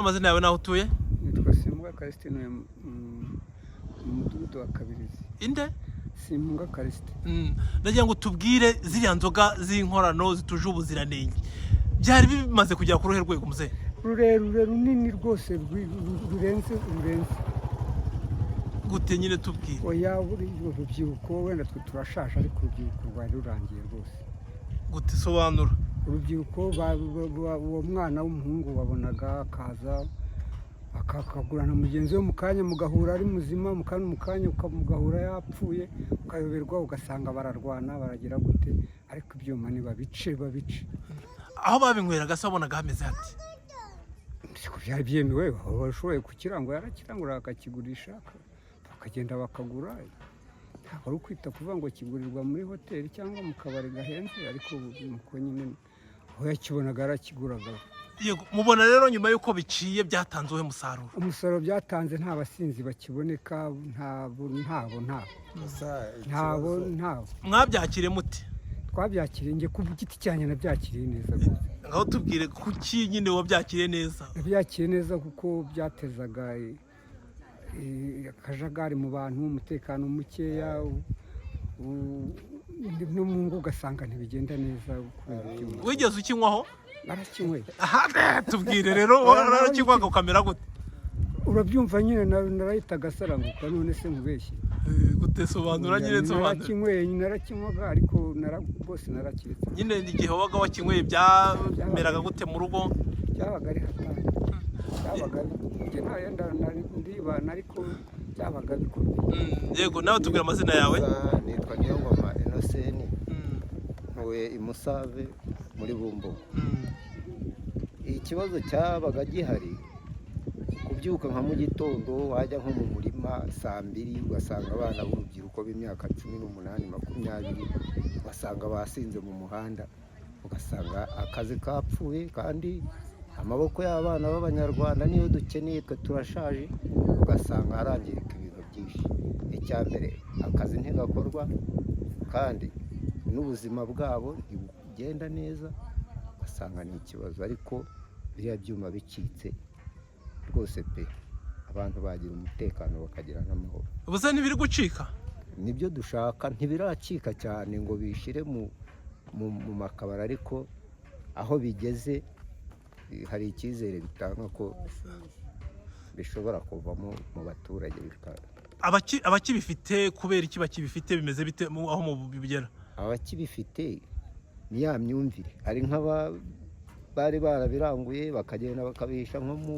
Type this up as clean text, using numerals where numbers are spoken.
Amazina yawe n'aho utuye? Nitwa Simpunga Callixte, ntuye mu mudugudu wa Kabirizi. Inde? Simpunga Callixte. Ndagira ngo tubwire ziriya nzoga z'inkorano zituje ubuziranenge byari bimaze kugera ku ruhe rwego, muzehe? Rurerure, runini rwose, rurenze rurenze. Gute nyine? Tubwire. Oya, buri urubyiruko, wenda twe turashaje, ariko urubyiruko rwari rurangiye rwose. Gute? Sobanura. Urubyiruko uwo mwana w'umuhungu wabonaga akaza akagurana mugenzi we, mu kanya mugahura ari muzima, mu kanya mugahura yapfuye, ukayoberwa, ugasanga bararwana, baragira gute. Ariko ibyuma nibabice, babice. Aho babinyweraga se wabonaga hameze hati? Siko byari byemewe. Washoboye kukirangura yarakirangura, akakigurisha, bakagenda bakagura. Ntabwo ari ukwita kuvuga ngo kigurirwa muri hoteli cyangwa mu kabari gahenze, ariko nuko nyine aho yakibonaga yarakiguraga. Yego, mubona rero nyuma y'uko biciye byatanze uwuhe musaruro? Umusaruro byatanze, nta basinzi bakiboneka, ntabo, ntabo, ntabo, ntabo, ntabo. Mwabyakiriye mute? Twabyakiriye, njye ku giti cyanjye nabyakiriye neza rwose. Ngaho tubwire kuki nyine wabyakiriye neza. Nabyakiriye neza kuko byatezaga akajagari mu bantu, umutekano mukeya, no mu ngo ugasanga ntibigenda neza kubera ibyuma. Wigeze ukinywaho? Narakinyweye. Aha, tubwire rero, warakinywaga ukamera gute? Urabyumva nyine, narahitaga asaranguka. None se nkubeshye? Gute? Sobanura nyine, sobanura. Narakinyweye, narakinywaga, ariko rwose narakiretse. Nyine igihe wabaga wakinyweye byameraga gute mu rugo? Byabaga ari hatari, byabaga njye ntayenda ndibana, ariko byabaga bikomeye. Yego, nawe tubwira amazina yawe. Nitwa Niyongoma Innocent, ntuye i Musave muri Bumbogo. Ikibazo cyabaga gihari, kubyuka nka mu gitondo wajya nko mu murima saa 2, ugasanga abana b'urubyiruko b'imyaka 18, 20, ugasanga basinze mu muhanda, ugasanga akazi kapfuye, kandi amaboko y'abana b'Abanyarwanda niyo dukeneye, twe turashaje, ugasanga harangirika ibintu byinshi. Icya mbere, akazi ntigakorwa, kandi n'ubuzima bwabo ntibugenda neza, ugasanga ni ikibazo. Ariko biriya byuma bicitse rwose pe, abantu bagira umutekano, bakagira n'amahoro. Ubu se ntibiri gucika? Nibyo dushaka. Ntibiracika cyane ngo bishyire mu makabari, ariko aho bigeze hari icyizere bitanga ko bishobora kuvamo mu baturage Abakibifite, kubera iki bakibifite? Bimeze bite aho mu bigera? Abakibifite ni ya myumvire, hari nk'aba bari barabiranguye bakagenda bakabihisha nko mu